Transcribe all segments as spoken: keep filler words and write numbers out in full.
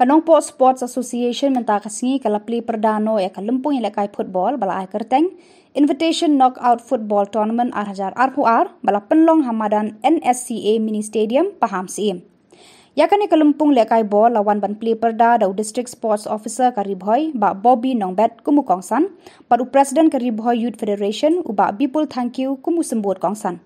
Ka Nongpoh Sports Association mynta ka sngi ka la plie pyrda noh ïa ka lympung ïalehkai football ba la ai kyrteng Invitation Knockout Football Tournament ar hajar arphew ar ba la pynlong ha madan N S C A Mini Stadium, Pahamsyiem. Ïa kane ka lympung lehkai ball la wan ban plie pyrda da u District Sports Officer ka Ri Bhoi, Bah Bobby Nongbet kum u kongsan, bad u President ka Ri Bhoi Youth Federation, u Bah Bipul Thangkhiew kum u symbud kongsan.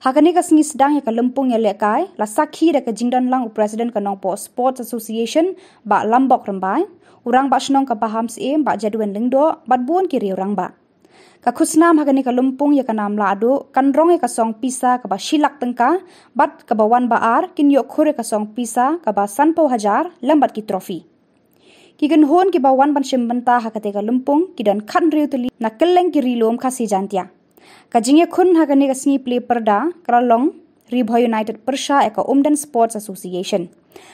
Ha kane ka sngi sdang ïa ka lympung ïalehkai, la sakhi da ka jingdon lang u President ka Nongpoh Sports Association, Bah Lambok Rymbai, u Rangbah Shnong ka Pahamsyiem, Bah Jadwin Lyngdoh, bad bun ki riew rangbah. Ka khusnam ha kane ka lympung ïa ka nam lahduh kan rong ïa ka song pisa kaba shi lak tyngka, bad kaba wan ba ar kin ïoh khur ïa ka song pisa kaba sanphew hajar lem bad ki trophy. Ki kynhun kiba wan ban shim bynta ha kate ka lympung ki don khathynriew tylli na kylleng ki ri lum Khasi Jaintia. Ka jingïakhun ha kane ka sngi plie pyrda ka la long Ri Bhoi United pyrshah ïa ka Umden Sports Association.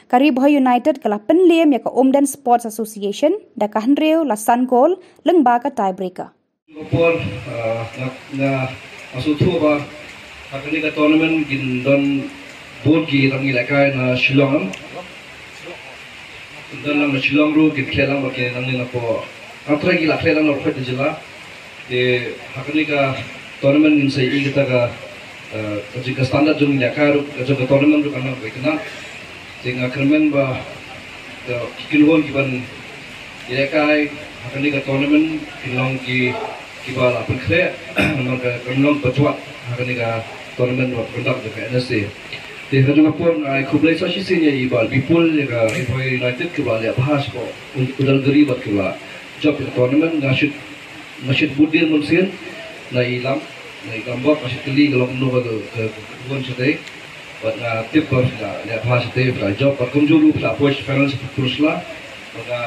Ka Ri Bhoi United ka la pynliem ïa ka Umden Sports Association da ka hynriew la san gol lyngba ka tiebreaker. Ka por, ah, nga, nga, nga sngewthuh ba ha kane ka tournament kin don bun ki rangbah ïalehkai na Shillong. Kin don lang na Shillong ruh, kin khleh lang bad ki nangne na por. Nga trai ki la khleh lang na pdeng jylla. Te ha kane ka tournament ngin sa ïohi kata ka, eh, ka jing ka standard jong ïalehkai ruh, ka jong ka tournament ruh kan long ba kane. Te nga kyrmen ba ka ki kynhun kiban ïalehkai ha kane ka tournament kin long ki, kiba la pynkhreh namar ka kan long ba jwat ha kane ka tournament ba conduct da ka N S C A. Te ha jong ka por nga ai khublei sa shisien ïa i Bah Bipul ïa ka Ri Bhoi United kiba la leh bha sha u Udalguri bad kiba la jop ïa ka tournament. Nga shait, nga shait bud dien mynsiem na i Lam, na i Lambok, nga shait kylli ka long kumno ka, ka, ka, ka bun shatei. Bad nga tip ba phi la leh bha shatei, phi la jop bad kumjuh ruh phi la poi sha final sha pyrshah. Bad nga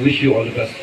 wish you all the best.